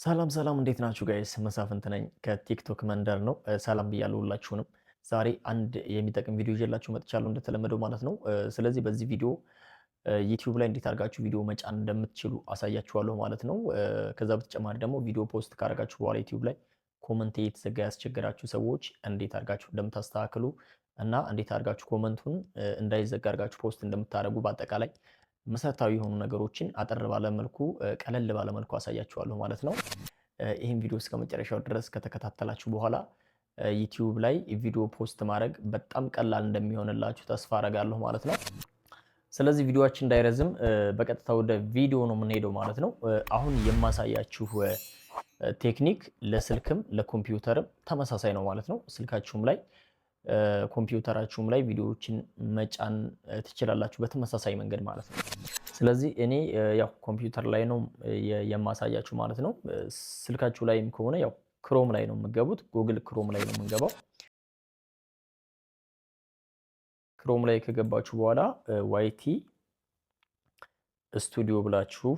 ሰላም ሰላም፣ እንዴት ናችሁ guys? መሳፍንት ነኝ ከቲክቶክ መንደር ነው። ሰላም ብያለሁ ሁላችሁንም። ዛሬ አንድ የሚጠቅም ቪዲዮ ይዤላችሁ መጥቻለሁ እንደተለመደው ማለት ነው። ስለዚህ በዚህ ቪዲዮ ዩቲዩብ ላይ እንዴት አድርጋችሁ ቪዲዮ መጫን እንደምትችሉ አሳያችኋለሁ ማለት ነው። ከዛ በተጨማሪ ደግሞ ቪዲዮ post ካደረጋችሁ በኋላ ዩቲዩብ ላይ comment እየተዘጋ ያስቸገራችሁ ሰዎች እንዴት አድርጋችሁ እንደምታስተካክሉ እና እንዴት አድርጋችሁ comment ኡን እንዳይዘጋ አድርጋችሁ post እንደምታደርጉ በአጠቃላይ መሰረታዊ የሆኑ ነገሮችን አጠር ባለ መልኩ፣ ቀለል ባለ መልኩ አሳያችኋለሁ ማለት ነው። ይህን ቪዲዮ እስከ መጨረሻው ድረስ ከተከታተላችሁ በኋላ ዩቲዩብ ላይ ቪዲዮ post ማድረግ በጣም ቀላል እንደሚሆንላችሁ ተስፋ አረጋለሁ ማለት ነው። ስለዚህ ቪዲዮአችን እንዳይረዝም በቀጥታ ወደ ቪዲዮ ነው የምንሄደው ማለት ነው። አሁን የማሳያችሁ ቴክኒክ ለስልክም ለኮምፒውተርም ተመሳሳይ ነው ማለት ነው። ስልካችሁም ላይ ኮምፒውተራችሁም ላይ ቪዲዮዎችን መጫን ትችላላችሁ በተመሳሳይ መንገድ ማለት ነው። ስለዚህ እኔ ያው ኮምፒውተር ላይ ነው የማሳያችሁ ማለት ነው። ስልካችሁ ላይም ከሆነ ያው ክሮም ላይ ነው የምትገቡት። ጉግል ክሮም ላይ ነው የምንገባው። ክሮም ላይ ከገባችሁ በኋላ YT Studio ብላችሁ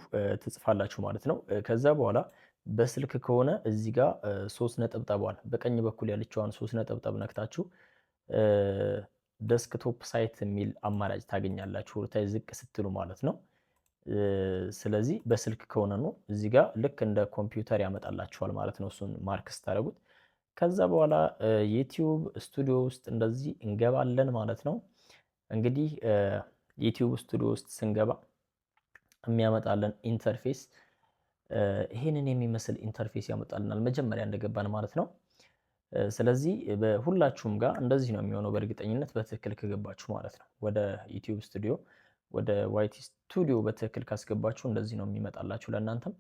ትጽፋላችሁ ማለት ነው። ከዛ በኋላ በስልክ ከሆነ እዚህ ጋር ሶስት ነጠብጣቧን፣ በቀኝ በኩል ያለችዋን ሶስት ነጠብጣብ ነክታችሁ desktop site የሚል አማራጭ ታገኛላችሁ፣ ወደታች ዝቅ ስትሉ ማለት ነው። ስለዚህ በስልክ ከሆነ ነው እዚህ ጋር ልክ እንደ ኮምፒውተር ያመጣላችኋል ማለት ነው። እሱን mark ስታደርጉት ከዛ በኋላ ዩቲዩብ ስቱዲዮ ውስጥ እንደዚህ እንገባለን ማለት ነው። እንግዲህ ዩቲዩብ ስቱዲዮ ውስጥ ስንገባ የሚያመጣልን interface ይሄንን የሚመስል interface ያመጣልናል መጀመሪያ እንደገባን ማለት ነው። ስለዚህ በሁላችሁም ጋር እንደዚህ ነው የሚሆነው በእርግጠኝነት በትክክል ከገባችሁ ማለት ነው። ወደ ዩቲዩብ ስቱዲዮ፣ ወደ YT Studio በትክክል ካስገባችሁ እንደዚህ ነው የሚመጣላችሁ ለእናንተም።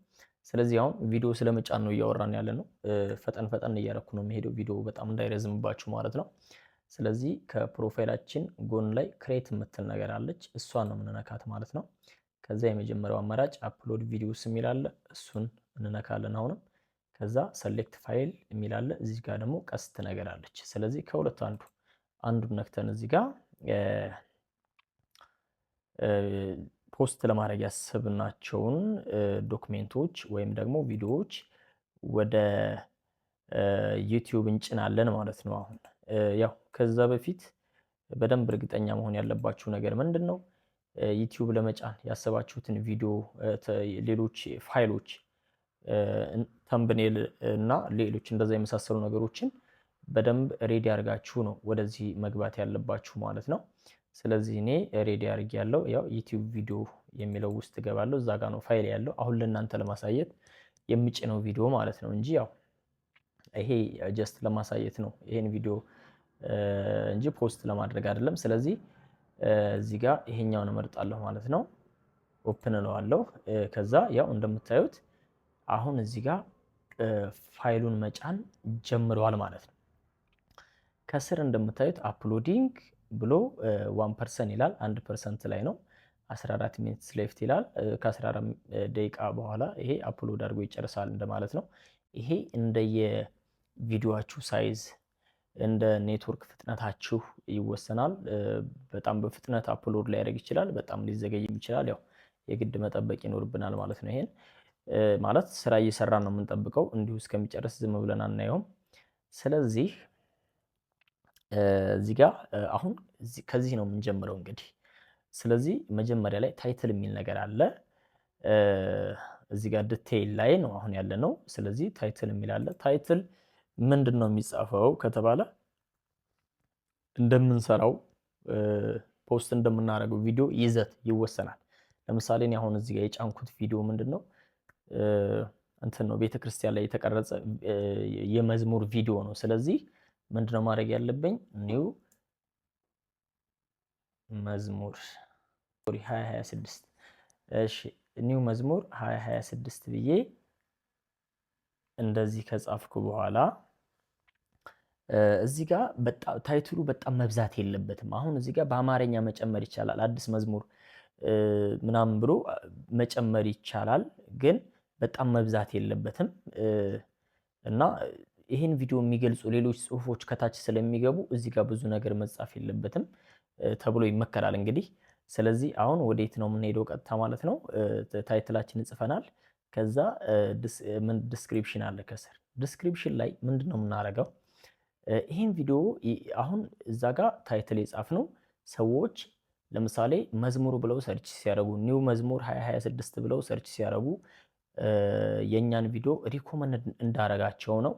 ስለዚህ አሁን ቪዲዮ ስለመጫን ነው እያወራን ያለ ነው። ፈጠን ፈጠን እያረኩ ነው የሚሄደው ቪዲዮ በጣም እንዳይረዝምባችሁ ማለት ነው። ስለዚህ ከ profile ኣችን ጎን ላይ create የምትል ነገር አለች። እሷን ነው የምንነካት ማለት ነው። ከዛ የመጀመሪያው አማራጭ upload videos የሚል አለ። እሱን እንነካለን አሁንም። ከዛ select file የሚል አለ። እዚህ ጋር ደግሞ ቀስት ነገር አለች። ስለዚህ ከሁለቱ አንዱን ነክተን እዚህ ጋር post ለማድረግ ያሰብናቸውን document ኦች ወይም ደግሞ ቪዲዮዎች ወደ ዩቲዩብ እንጭናለን ማለት ነው። አሁን ያው ከዛ በፊት በደንብ እርግጠኛ መሆን ያለባችሁ ነገር ምንድን ነው? ዩቲዩብ ለመጫን ያሰባችሁትን ቪዲዮ፣ ሌሎች ፋይሎች፣ thumbnail እና ሌሎች እንደዛ የመሳሰሉ ነገሮችን በደንብ ready አድርጋችሁ ነው ወደዚህ መግባት ያለባችሁ ማለት ነው። ስለዚህ እኔ ready አድርጌያለሁ። ያው ዩቲዩብ ቪዲዮ የሚለው ውስጥ እገባለሁ። እዛ ጋ ነው ፋይል ያለው አሁን ለእናንተ ለማሳየት የምጭነው ቪዲዮ ማለት ነው እንጂ ያው ይሄ just ለማሳየት ነው ይሄን ቪዲዮ እንጂ post ለማድረግ አይደለም። ስለዚህ እዚህ ጋር ይሄኛውን እመርጣለሁ ማለት ነው። Open እለዋለሁ። ከዛ ያው እንደምታዩት አሁን እዚህ ጋር ፋይሉን መጫን ጀምረዋል ማለት ነው። ከስር እንደምታዩት uploading ብሎ 1% ይላል። 1% ላይ ነው። 14 minutes left ይላል። ከ14 ደቂቃ በኋላ ይሄ upload አድርጎ ይጨርሳል እንደማለት ነው። ይሄ እንደየ ቪዲዮአችሁ size፣ እንደ ኔትወርክ ፍጥነታችሁ ይወሰናል። በጣም በፍጥነት upload ሊያደርግ ይችላል፣ በጣም ሊዘገይም ይችላል። ያው የግድ መጠበቅ ይኖርብናል ማለት ነው። ይሄን ማለት ስራ እየሰራን ነው የምንጠብቀው፣ እንዲሁ እስከሚጨርስ ዝም ብለን አናየውም። ስለዚህ እዚህ ጋር አሁን ከዚህ ነው የምንጀምረው እንግዲህ። ስለዚህ መጀመሪያ ላይ title የሚል ነገር አለ። እዚህ ጋር detail ላይ ነው አሁን ያለነው። ስለዚህ title የሚል አለ። Title ምንድን ነው የሚጻፈው ከተባለ እንደምንሰራው፣ post እንደምናደርገው ቪዲዮ ይዘት ይወሰናል። ለምሳሌ እኔ አሁን እዚህ ጋር የጫንኩት ቪዲዮ ምንድን ነው? እንትን ነው፣ ቤተክርስቲያን ላይ የተቀረጸ የመዝሙር ቪዲዮ ነው። ስለዚህ ምንድነው ማድረግ ያለብኝ? New መዝሙር 2026፣ እሺ፣ new መዝሙር 2026 ብዬ እንደዚህ ከጻፍኩ በኋላ እዚህ ጋር title ኡ በጣም መብዛት የለበትም። አሁን እዚህ ጋር በአማርኛ መጨመር ይቻላል። አዲስ መዝሙር ምናምን ብሎ መጨመር ይቻላል፣ ግን በጣም መብዛት የለበትም እና ይህን ቪዲዮ የሚገልጹ ሌሎች ጽሁፎች ከታች ስለሚገቡ እዚህ ጋር ብዙ ነገር መጻፍ የለበትም ተብሎ ይመከራል እንግዲህ። ስለዚህ አሁን ወዴት ነው የምንሄደው? ቀጥታ ማለት ነው። Title ኣችንን ጽፈናል። ከዛ description አለ ከስር። Description ላይ ምንድን ነው የምናደርገው? ይህን ቪዲዮ አሁን እዛ ጋር title የጻፍነው ሰዎች ለምሳሌ መዝሙር ብለው search ሲያደርጉ፣ new መዝሙር 2026 ብለው search ሲያደርጉ የእኛን ቪዲዮ recommend እንዳረጋቸው ነው።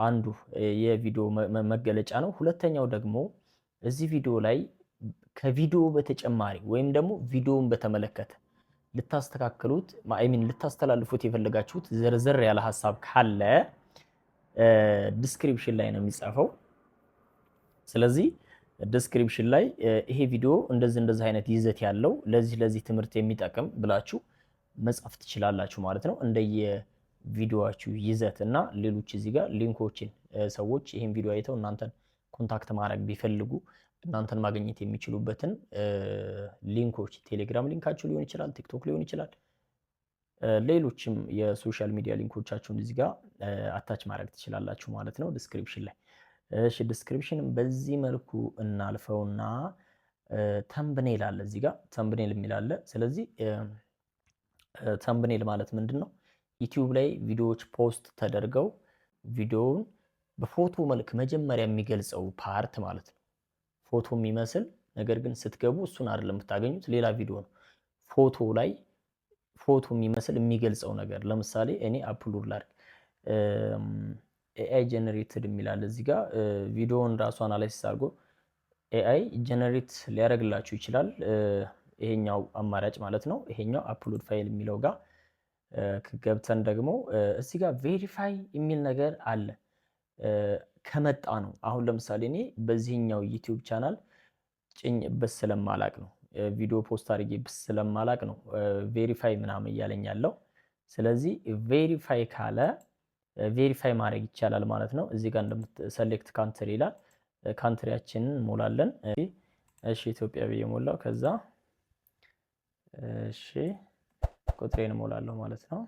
አንዱ የቪዲዮ መገለጫ ነው። ሁለተኛው ደግሞ እዚህ ቪዲዮ ላይ ከቪዲዮ በተጨማሪ ወይም ደግሞ ቪዲዮውን በተመለከተ ልታስተካክሉት፣ I mean ልታስተላልፉት የፈለጋችሁት ዝርዝር ያለ ሀሳብ ካለ description ላይ ነው የሚጻፈው። ስለዚህ description ላይ ይሄ ቪዲዮ እንደዚህ እንደዚህ አይነት ይዘት ያለው፣ ለዚህ ለዚህ ትምህርት የሚጠቅም ብላችሁ መጻፍ ትችላላችሁ ማለት ነው። እንደየ ቪዲዮአችሁ ይዘት እና ሌሎች እዚህ ጋር link ኦችን፣ ሰዎች ይህን ቪዲዮ አይተው እናንተን contact ማድረግ ቢፈልጉ እናንተን ማግኘት የሚችሉበትን link ኦች፣ ቴሌግራም link ኣችሁ ሊሆን ይችላል፣ ቲክቶክ ሊሆን ይችላል፣ ሌሎችም የ social media link ኦቻችሁን እዚህ ጋር attach ማድረግ ትችላላችሁ ማለት ነው description ላይ። እሺ፣ description በዚህ መልኩ እናልፈውና thumbnail አለ፣ እዚህ ጋር thumbnail የሚል አለ። ስለዚህ thumbnail ማለት ምንድን ነው? ዩቲዩብ ላይ ቪዲዮዎች post ተደርገው ቪዲዮውን በፎቶ መልክ መጀመሪያ የሚገልጸው part ማለት ነው። ፎቶ የሚመስል ነገር ግን ስትገቡ እሱን አይደለም የምታገኙት፣ ሌላ ቪዲዮ ነው። ፎቶ ላይ ፎቶ የሚመስል የሚገልጸው ነገር፣ ለምሳሌ እኔ upload ላድርግ፣ AI generated የሚል አለ እዚህ ጋር። ቪዲዮውን ራሱ analysis አድርጎ AI generate ሊያደርግላችሁ ይችላል። ይሄኛው አማራጭ ማለት ነው። ይሄኛው upload file የሚለው ጋር ገብተን ደግሞ እዚህ ጋር verify የሚል ነገር አለ ከመጣ ነው። አሁን ለምሳሌ እኔ በዚህኛው ዩቲዩብ ቻናል ጭኜበት ስለማላቅ ነው፣ ቪዲዮ post አድርጌ ስለማላቅ ነው verify ምናምን እያለኝ ያለው። ስለዚህ verify ካለ verify ማድረግ ይቻላል ማለት ነው። እዚህ ጋር select country ይላል። Country ያችንን እንሞላለን። እሺ፣ ኢትዮጵያ ብዬ ሞላው። ከዛ እሺ ቁጥሬን እሞላለሁ ማለት ነው።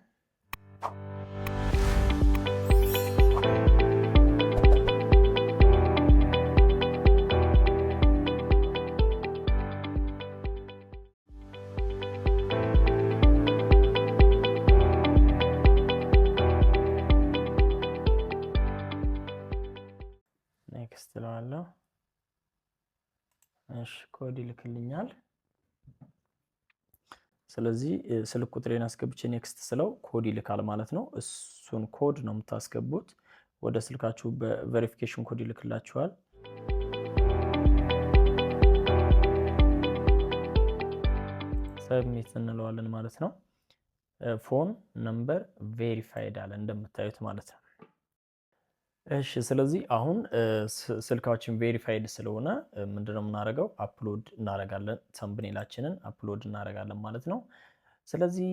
Next እለዋለሁ። እሺ፣ ኮድ ይልክልኛል። ስለዚህ ስልክ ቁጥሬን አስገብቼ next ስለው ኮድ ይልካል ማለት ነው። እሱን ኮድ ነው የምታስገቡት። ወደ ስልካችሁ በ verification code ይልክላችኋል። Submit እንለዋለን ማለት ነው። Phone number verified አለ እንደምታዩት ማለት ነው። እሺ፣ ስለዚህ አሁን ስልካችን verified ስለሆነ ምንድነው የምናደርገው? Upload እናደርጋለን፣ thumbnail ኣችንን upload እናደርጋለን ማለት ነው። ስለዚህ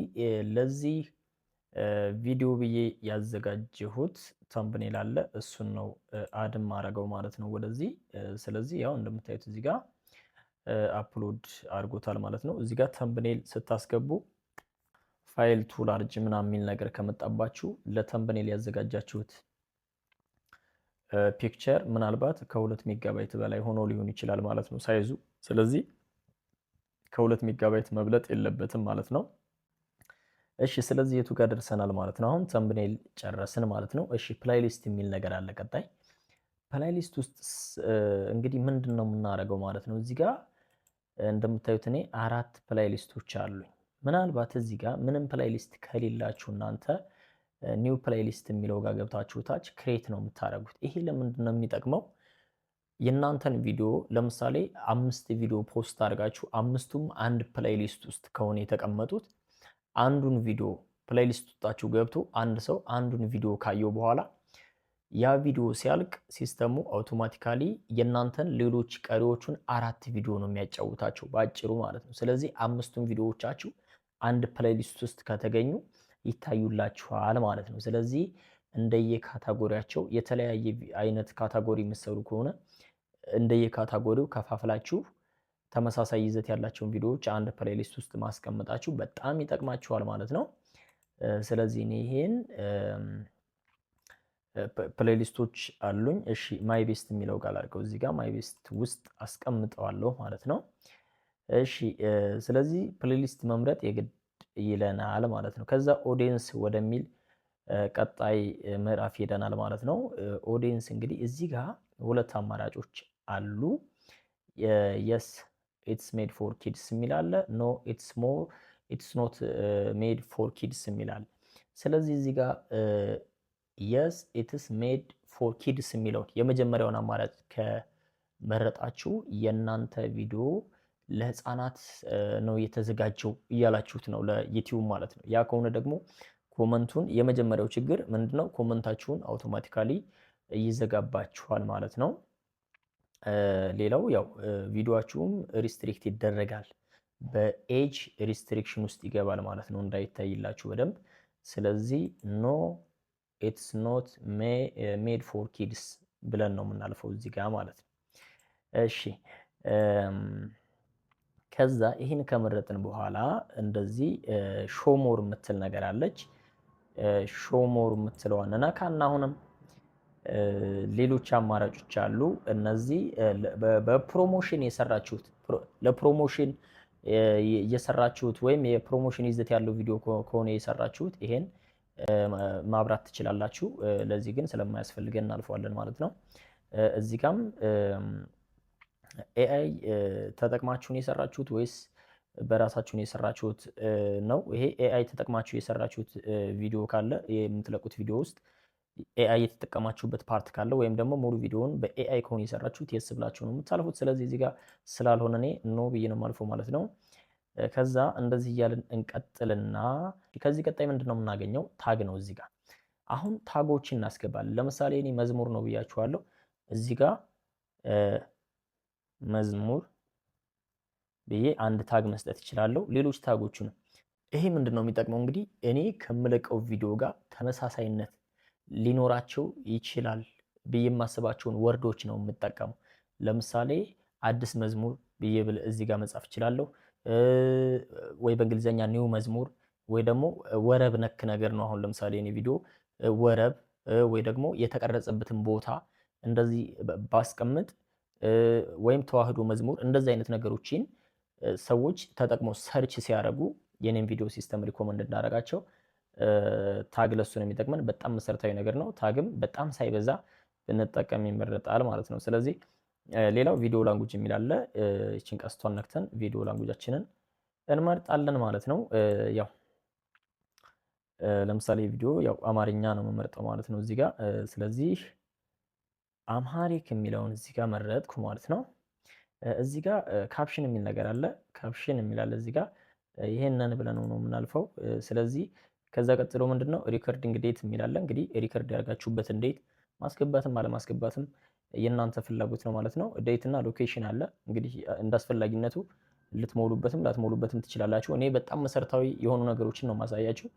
ለዚህ ቪዲዮ ብዬ ያዘጋጀሁት thumbnail አለ፣ እሱን ነው add ማደርገው ማለት ነው ወደዚህ። ስለዚህ ያው እንደምታዩት እዚህ ጋር upload አድርጎታል ማለት ነው። እዚህ ጋር thumbnail ስታስገቡ file too large ምናምን የሚል ነገር ከመጣባችሁ ለ thumbnail ያዘጋጃችሁት picture ምናልባት ከ2 ሜጋባይት በላይ ሆኖ ሊሆን ይችላል ማለት ነው size ኡ። ስለዚህ ከ2 ሜጋባይት መብለጥ የለበትም ማለት ነው። እሺ፣ ስለዚህ የቱ ጋር ደርሰናል ማለት ነው? አሁን thumbnail ጨረስን ማለት ነው። እሺ፣ playlist የሚል ነገር አለ ቀጣይ። Playlist ውስጥ እንግዲህ ምንድን ነው የምናደርገው ማለት ነው? እዚህ ጋር እንደምታዩት እኔ አራት playlist ኦች አሉኝ። ምናልባት እዚህ ጋር ምንም playlist ከሌላችሁ እናንተ new playlist የሚለው ጋር ገብታችሁ ታች create ነው የምታደርጉት። ይሄ ለምንድን ነው የሚጠቅመው? የእናንተን ቪዲዮ ለምሳሌ አምስት ቪዲዮ post አድርጋችሁ አምስቱም አንድ playlist ውስጥ ከሆነ የተቀመጡት፣ አንዱን ቪዲዮ playlist ውስጣችሁ ገብቶ አንድ ሰው አንዱን ቪዲዮ ካየው በኋላ ያ ቪዲዮ ሲያልቅ system ኡ automatically የእናንተን ሌሎች ቀሪዎቹን አራት ቪዲዮ ነው የሚያጫውታቸው በአጭሩ ማለት ነው። ስለዚህ አምስቱን ቪዲዮዎቻችሁ አንድ playlist ውስጥ ከተገኙ ይታዩላችኋል ማለት ነው። ስለዚህ እንደየ category ያቸው፣ የተለያየ አይነት category የምትሰሩ ከሆነ እንደየ category ው ከፋፍላችሁ ተመሳሳይ ይዘት ያላቸውን ቪዲዮዎች አንድ playlist ውስጥ ማስቀመጣችሁ በጣም ይጠቅማችኋል ማለት ነው። ስለዚህ እኔ ይሄን playlist ኦች አሉኝ። እሺ፣ my best የሚለው ጋር አድርገው እዚህ ጋር my best ውስጥ አስቀምጠዋለሁ ማለት ነው። እሺ፣ ስለዚህ playlist መምረጥ የግድ ይለናል ማለት ነው። ከዛ audience ወደሚል ቀጣይ ምዕራፍ ሄደናል ማለት ነው። Audience እንግዲህ እዚህ ጋር ሁለት አማራጮች አሉ። Yes, it's made for kids የሚል አለ። No, it's not made for kids የሚል አለ። ስለዚህ እዚህ ጋር yes, it's made for kids የሚለውን የመጀመሪያውን አማራጭ ከመረጣችሁ የእናንተ ቪዲዮ ለህፃናት ነው የተዘጋጀው እያላችሁት ነው ለዩቲዩብ ማለት ነው። ያ ከሆነ ደግሞ comment ኡን፣ የመጀመሪያው ችግር ምንድነው? Comment ኣችሁን automatically ይዘጋባችኋል ማለት ነው። ሌላው ያው ቪዲዮአችሁም restrict ይደረጋል፣ በ age restriction ውስጥ ይገባል ማለት ነው፣ እንዳይታይላችሁ በደንብ። ስለዚህ no, it's not made for kids ብለን ነው የምናልፈው እዚህ ጋር ማለት ነው። እሺ፣ ከዛ ይህን ከመረጥን በኋላ እንደዚህ show more የምትል ነገር አለች። Show more የምትለዋን ነካና አሁንም ሌሎች አማራጮች አሉ። እነዚህ በ promotion የሰራችሁት፣ ለ promotion የሰራችሁት ወይም የ promotion ይዘት ያለው ቪዲዮ ከሆነ የሰራችሁት ይሄን ማብራት ትችላላችሁ። ለዚህ ግን ስለማያስፈልገን እናልፈዋለን ማለት ነው። እዚህ ጋም AI ተጠቅማችሁን የሰራችሁት ወይስ በራሳችሁን የሰራችሁት ነው። ይሄ AI ተጠቅማችሁ የሰራችሁት ቪዲዮ ካለ፣ የምትለቁት ቪዲዮ ውስጥ AI የተጠቀማችሁበት part ካለ ወይም ደግሞ ሙሉ ቪዲዮውን በ AI ከሆነ የሰራችሁት yes ብላችሁ ነው የምታልፉት። ስለዚህ እዚህ ጋር ስላልሆነ እኔ no ብዬ ነው የማልፈው ማለት ነው። ከዛ እንደዚህ እያልን እንቀጥልና ከዚህ ቀጣይ ምንድን ነው የምናገኘው? Tag ነው። እዚህ ጋር አሁን tag ኦችን እናስገባለን። ለምሳሌ እኔ መዝሙር ነው ብያችኋለሁ። እዚህ ጋር መዝሙር ብዬ አንድ tag መስጠት እችላለሁ። ሌሎች tag ኦቹንም። ይሄ ምንድን ነው የሚጠቅመው? እንግዲህ እኔ ከምለቀው ቪዲዮ ጋር ተመሳሳይነት ሊኖራቸው ይችላል ብዬ የማስባቸውን word ኦች ነው የምጠቀመው። ለምሳሌ አዲስ መዝሙር ብዬ እዚህ ጋር መጻፍ እችላለሁ፣ ወይ በእንግሊዝኛ new መዝሙር፣ ወይ ደግሞ ወረብ ነክ ነገር ነው። አሁን ለምሳሌ እኔ ቪዲዮ ወረብ ወይ ደግሞ የተቀረጸበትን ቦታ እንደዚህ ባስቀምጥ ወይም ተዋህዶ መዝሙር፣ እንደዚህ አይነት ነገሮችን ሰዎች ተጠቅመው search ሲያደርጉ የኔን ቪዲዮ system recommend እንዳደረጋቸው tag ለሱ ነው የሚጠቅመን። በጣም መሰረታዊ ነገር ነው። Tag ም በጣም ሳይበዛ ብንጠቀም ይመረጣል ማለት ነው። ስለዚህ ሌላው video language የሚል አለ። ይችን ቀስቷን ነክተን video language ኣችንን እንመርጣለን ማለት ነው። ያው ለምሳሌ ቪዲዮ ያው አማርኛ ነው የምመርጠው ማለት ነው እዚህ ጋር። ስለዚህ Amharic የሚለውን እዚህ ጋር መረጥኩ ማለት ነው። እዚህ ጋር caption የሚል ነገር አለ። Caption የሚል አለ እዚህ ጋር፣ ይሄንን ብለን ነው የምናልፈው። ስለዚህ ከዛ ቀጥሎ ምንድነው? Recording date የሚል አለ። እንግዲህ record ያደርጋችሁበትን date ማስገባትም አለማስገባትም የእናንተ ፍላጎት ነው ማለት ነው። Date እና location አለ። እንግዲህ እንዳስፈላጊነቱ ልትሞሉበትም ላትሞሉበትም ትችላላችሁ። እኔ በጣም መሰረታዊ የሆኑ ነገሮችን ነው ማሳያችሁ።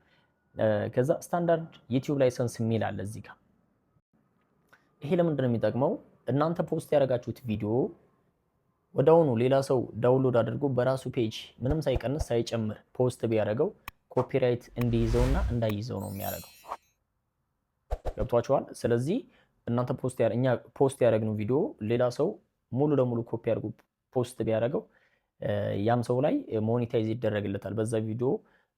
ከዛ standard YouTube license የሚል አለ እዚህ ጋር። ይሄ ለምንድን ነው የሚጠቅመው? እናንተ post ያደረጋችሁት ቪዲዮ ወዲያውኑ ሌላ ሰው download አድርጎ በራሱ page ምንም ሳይቀንስ ሳይጨምር post ቢያደርገው copyright እንዲይዘውና እንዳይይዘው ነው የሚያደርገው። ገብቷችኋል? ስለዚህ እናንተ post እኛ post ያደረግነው ቪዲዮ ሌላ ሰው ሙሉ ለሙሉ ኮፒ አድርጎ post ቢያደርገው ያም ሰው ላይ monetize ይደረግለታል። በዛ ቪዲዮ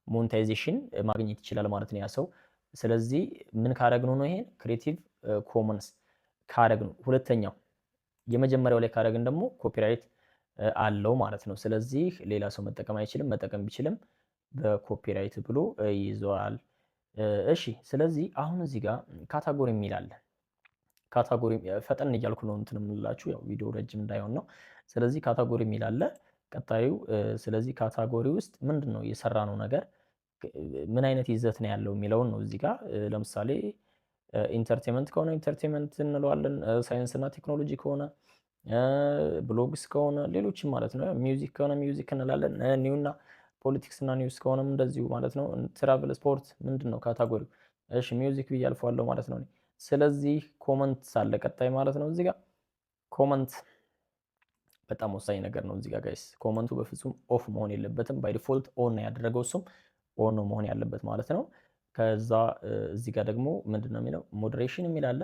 monetization ማግኘት ይችላል ማለት ነው ያ ሰው። ስለዚህ ምን ካረግነው ነው? ይሄን Creative Commons ካረግነው። ሁለተኛው የመጀመሪያው ላይ ካረግን ደግሞ copyright አለው ማለት ነው። ስለዚህ ሌላ ሰው መጠቀም አይችልም። መጠቀም ቢችልም በ copyright ብሎ ይዘዋል። እሺ፣ ስለዚህ አሁን እዚህ ጋር category የሚል አለ። Category፣ ፈጠን እያልኩ ነው እንትን የምላችሁ፣ ያው ቪዲዮ ረጅም እንዳይሆን ነው። ስለዚህ category የሚል አለ ቀጣዩ። ስለዚህ category ውስጥ ምንድን ነው የሰራነው ነገር፣ ምን አይነት ይዘት ነው ያለው የሚለውን ነው እዚህ ጋር። ለምሳሌ entertainment ከሆነ entertainment እንለዋለን። ሳይንስ እና ቴክኖሎጂ ከሆነ፣ blogs ከሆነ፣ ሌሎችም ማለት ነው። Music ከሆነ music እንላለን። News እና politics እና news ከሆነም እንደዚሁ ማለት ነው። Travel፣ ስፖርት፣ ምንድን ነው category ው? እሺ፣ music ብዬ አልፈዋለሁ ማለት ነው። ስለዚህ comment አለ ቀጣይ ማለት ነው። እዚህ ጋር comment በጣም ወሳኝ ነገር ነው። እዚህ ጋር guys comment ኡ በፍጹም off መሆን የለበትም። By default on ነው ያደረገው፣ እሱም on ነው መሆን ያለበት ማለት ነው። ከዛ እዚህ ጋር ደግሞ ምንድን ነው የሚለው? Moderation የሚል አለ።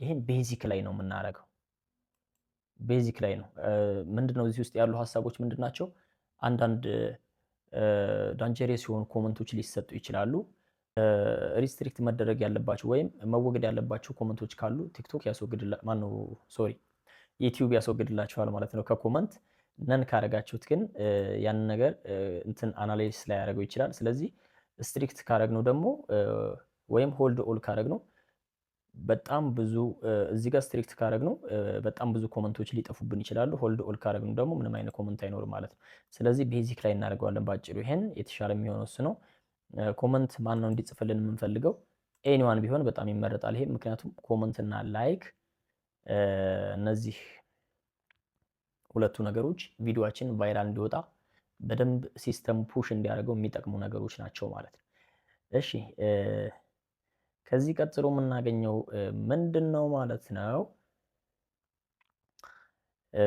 ይሄን basic ላይ ነው የምናደርገው። Basic ላይ ነው። ምንድን ነው እዚህ ውስጥ ያሉ ሀሳቦች ምንድን ናቸው? አንዳንድ Dangerous የሆኑ comment ኦች ሊሰጡ ይችላሉ። Restrict መደረግ ያለባቸው ወይም መወገድ ያለባቸው comment ኦች ካሉ ቲክቶክ ያስወግድላ፣ ማነው፣ sorry፣ ዩቲዩብ ያስወግድላችኋል ማለት ነው ከ comment። None ካረጋችሁት ግን ያንን ነገር እንትን analyze ላያደርገው ይችላል። ስለዚህ strict ካረግነው ደግሞ ወይም hold all ካረግነው በጣም ብዙ፣ እዚህ ጋር strict ካረግነው በጣም ብዙ comment ኦች ሊጠፉብን ይችላሉ። Hold all ካረግነው ደግሞ ምንም አይነት comment አይኖርም ማለት ነው። ስለዚህ basic ላይ እናደርገዋለን ባጭሩ። ይሄን የተሻለ የሚሆነው እሱ ነው። Comment ማን ነው እንዲጽፍልን የምንፈልገው? Anyone ቢሆን በጣም ይመረጣል። ይሄ ምክንያቱም comment እና like፣ እነዚህ ሁለቱ ነገሮች ቪዲዮአችን viral እንዲወጣ፣ በደንብ system push እንዲያደርገው የሚጠቅሙ ነገሮች ናቸው ማለት ነው። እሺ፣ ከዚህ ቀጥሎ የምናገኘው ምንድን ነው ማለት ነው?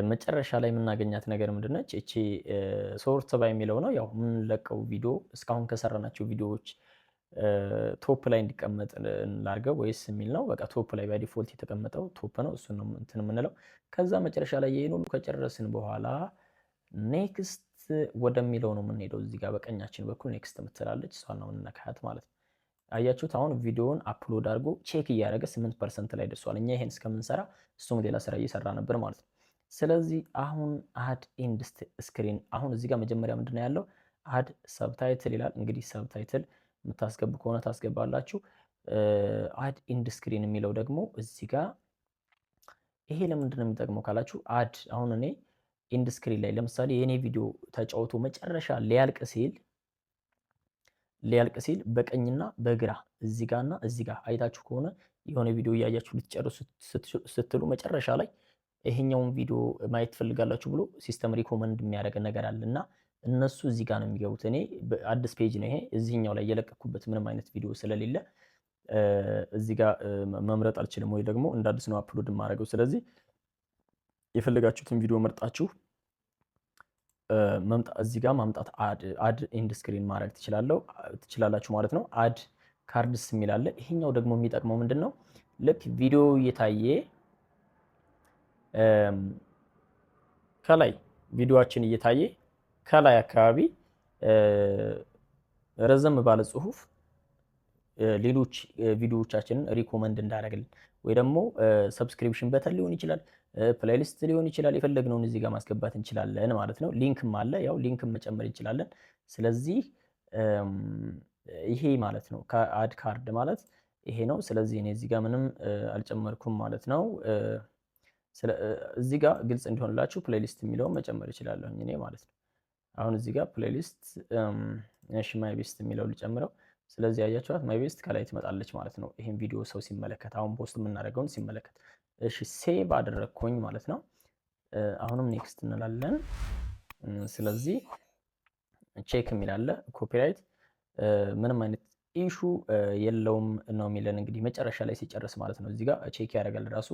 መጨረሻ ላይ የምናገኛት ነገር ምንድነች? እቺ sort by የሚለው ነው። ያው የምንለቀው ቪዲዮ እስካሁን ከሰራናቸው ቪዲዮዎች top ላይ እንዲቀመጥ ላድርገው ወይስ የሚል ነው። በቃ top ላይ by default የተቀመጠው top ነው። እሱን ነው እንትን የምንለው። ከዛ መጨረሻ ላይ ይሄን ሁሉ ከጨረስን በኋላ next ወደሚለው ነው የምንሄደው። እዚህ ጋር በቀኛችን በኩል next የምትላለች፣ እሷን ነው የምንነካት ማለት ነው። አያችሁት? አሁን ቪዲዮውን upload አድርጎ check እያደረገ 8% ላይ ደርሷል። እኛ ይሄን እስከምንሰራ እሱም ሌላ ስራ እየሰራ ነበር ማለት ነው። ስለዚህ አሁን add end screen፣ አሁን እዚህ ጋር መጀመሪያ ምንድን ነው ያለው? Add subtitle ይላል። እንግዲህ subtitle የምታስገቡ ከሆነ ታስገባላችሁ። Add end screen የሚለው ደግሞ እዚህ ጋር፣ ይሄ ለምንድን ነው የሚጠቅመው ካላችሁ፣ add አሁን እኔ end screen ላይ ለምሳሌ የእኔ ቪዲዮ ተጫውቶ መጨረሻ ሊያልቅ ሲል በቀኝና በግራ፣ እዚህ ጋርና እዚህ ጋር አይታችሁ ከሆነ፣ የሆነ ቪዲዮ እያያችሁ ልትጨርሱ ስትሉ መጨረሻ ላይ ይሄኛውን ቪዲዮ ማየት ትፈልጋላችሁ ብሎ system recommend የሚያደርግ ነገር አለ እና እነሱ እዚህ ጋር ነው የሚገቡት። እኔ አዲስ page ነው ይሄ፣ እዚህኛው ላይ የለቀኩበት ምንም አይነት ቪዲዮ ስለሌለ እዚህ ጋር መምረጥ አልችልም፣ ወይ ደግሞ እንደ አዲስ ነው upload የማደርገው። ስለዚህ የፈለጋችሁትን ቪዲዮ መርጣችሁ እዚህ ጋር ማምጣት፣ add end screen ማድረግ ትችላላችሁ ማለት ነው። Add cards የሚል አለ። ይሄኛው ደግሞ የሚጠቅመው ምንድን ነው? ልክ ቪዲዮ እየታየ፣ ከላይ ቪዲዮአችን እየታየ ከላይ አካባቢ ረዘም ባለ ጽሁፍ ሌሎች ቪዲዮዎቻችንን recommend እንዲያደርግልን ወይ ደግሞ subscription button ሊሆን ይችላል፣ playlist ሊሆን ይችላል። የፈለግነውን እዚህ ጋር ማስገባት እንችላለን ማለት ነው። Link ም አለ፣ ያው link ም መጨመር እንችላለን። ስለዚህ ይሄ ማለት ነው፣ add card ማለት ይሄ ነው። ስለዚህ እኔ እዚህ ጋር ምንም አልጨመርኩም ማለት ነው። እዚህ ጋር ግልጽ እንዲሆንላችሁ playlist የሚለውን መጨመር እችላለሁ እኔ ማለት ነው። አሁን እዚህ ጋር playlist፣ እሺ፣ my best የሚለው ልጨምረው። ስለዚህ ያያችኋት my best ከላይ ትመጣለች ማለት ነው። ይሄን ቪዲዮ ሰው ሲመለከት፣ አሁን post የምናደርገውን ሲመለከት፣ እሺ፣ save አደረግኩኝ ማለት ነው። አሁንም next እንላለን። ስለዚህ check የሚል አለ፣ copyright ምንም አይነት issue የለውም ነው የሚለን፣ እንግዲህ መጨረሻ ላይ ሲጨርስ ማለት ነው። እዚህ ጋር check ያደርጋል ራሱ።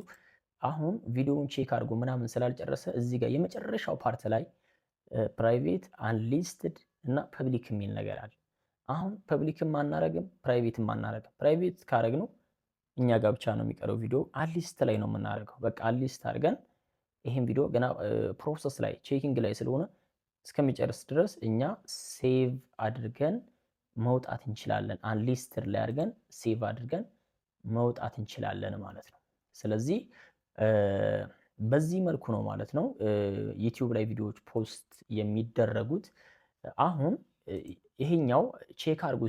አሁን ቪዲዮውን check አድርጎ ምናምን ስላልጨረሰ እዚህ ጋር የመጨረሻው part ላይ private፣ unlisted እና public የሚል ነገር አለ። አሁን public ም አናረግም፣ private ም አናረግም። Private ካረግነው እኛ ጋር ብቻ ነው የሚቀረው ቪዲዮ። Unlist ላይ ነው የምናደርገው። በቃ unlist አድርገን ይሄን ቪዲዮ ገና process ላይ፣ checking ላይ ስለሆነ እስከሚጨርስ ድረስ እኛ save አድርገን መውጣት እንችላለን። Unlisted ላይ አድርገን save አድርገን መውጣት እንችላለን ማለት ነው። ስለዚህ በዚህ መልኩ ነው ማለት ነው ዩቲዩብ ላይ ቪዲዮዎች post የሚደረጉት። አሁን ይሄኛው check አድርጎ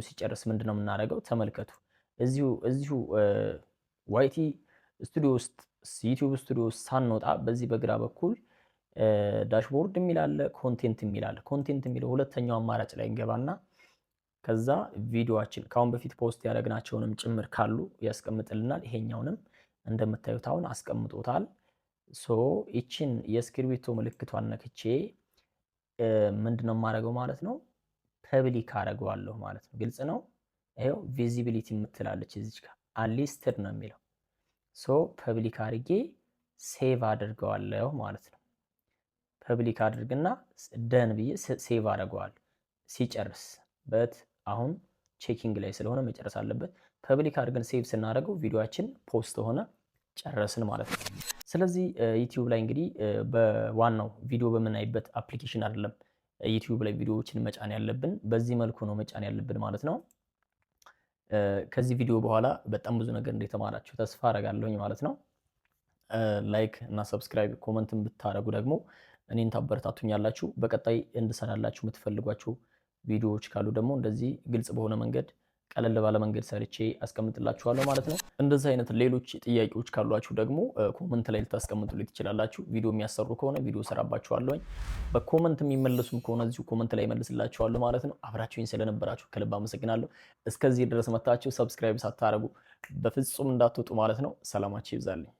ሲጨርስ ምንድን ነው የምናደርገው? ተመልከቱ። እዚሁ YT ስቱዲዮ ውስጥ፣ ዩቲዩብ ስቱዲዮ ውስጥ ሳንወጣ በዚህ በግራ በኩል dashboard የሚል አለ፣ content የሚል አለ። Content የሚለው ሁለተኛው አማራጭ ላይ እንገባና ከዛ ቪዲዮአችን ከአሁን በፊት post ያደረግናቸውንም ጭምር ካሉ ያስቀምጥልናል። ይሄኛውንም እንደምታዩት አሁን አስቀምጦታል። So ይችን የእስክሪብቶ ምልክቷን ነክቼ ምንድነው የማደርገው ማለት ነው? Public አደርገዋለሁ ማለት ነው። ግልጽ ነው። ይኸው visibility የምትላለች እዚች ጋር፣ unlisted ነው የሚለው። So public አድርጌ save አድርገዋለሁ ማለት ነው። Public አድርግና done ብዬ save አደርገዋለሁ ሲጨርስ፣ but አሁን checking ላይ ስለሆነ መጨረስ አለበት። Public አድርገን save ስናደርገው ቪዲዮአችን post ሆነ፣ ጨረስን ማለት ነው። ስለዚህ ዩቲዩብ ላይ እንግዲህ በዋናው ቪዲዮ በምናይበት application አይደለም። ዩቲዩብ ላይ ቪዲዮዎችን መጫን ያለብን። በዚህ መልኩ ነው መጫን ያለብን ማለት ነው። ከዚህ ቪዲዮ በኋላ በጣም ብዙ ነገር እንደተማራችሁ ተስፋ አረጋለሁኝ ማለት ነው። Like እና subscribe comment ን ብታረጉ ደግሞ እኔን ታበረታቱኛላችሁ። በቀጣይ እንድሰራላችሁ የምትፈልጓቸው ቪዲዮዎች ካሉ ደግሞ እንደዚህ ግልጽ በሆነ መንገድ፣ ቀለል ባለ መንገድ ሰርቼ አስቀምጥላችኋለሁ ማለት ነው። እንደዚህ አይነት ሌሎች ጥያቄዎች ካሏችሁ ደግሞ comment ላይ ልታስቀምጡልኝ ትችላላችሁ። ቪዲዮ የሚያሰሩ ከሆነ ቪዲዮ ሰራባችኋለሁኝ። በ comment የሚመለሱም ከሆነ እዚሁ comment ላይ መልስላችኋለሁ ማለት ነው። አብራችሁኝ ስለነበራችሁ ከልብ አመሰግናለሁ። እስከዚህ ድረስ መታችሁ subscribe ሳታረጉ በፍጹም እንዳትወጡ ማለት ነው። ሰላማችሁ ይብዛልኝ።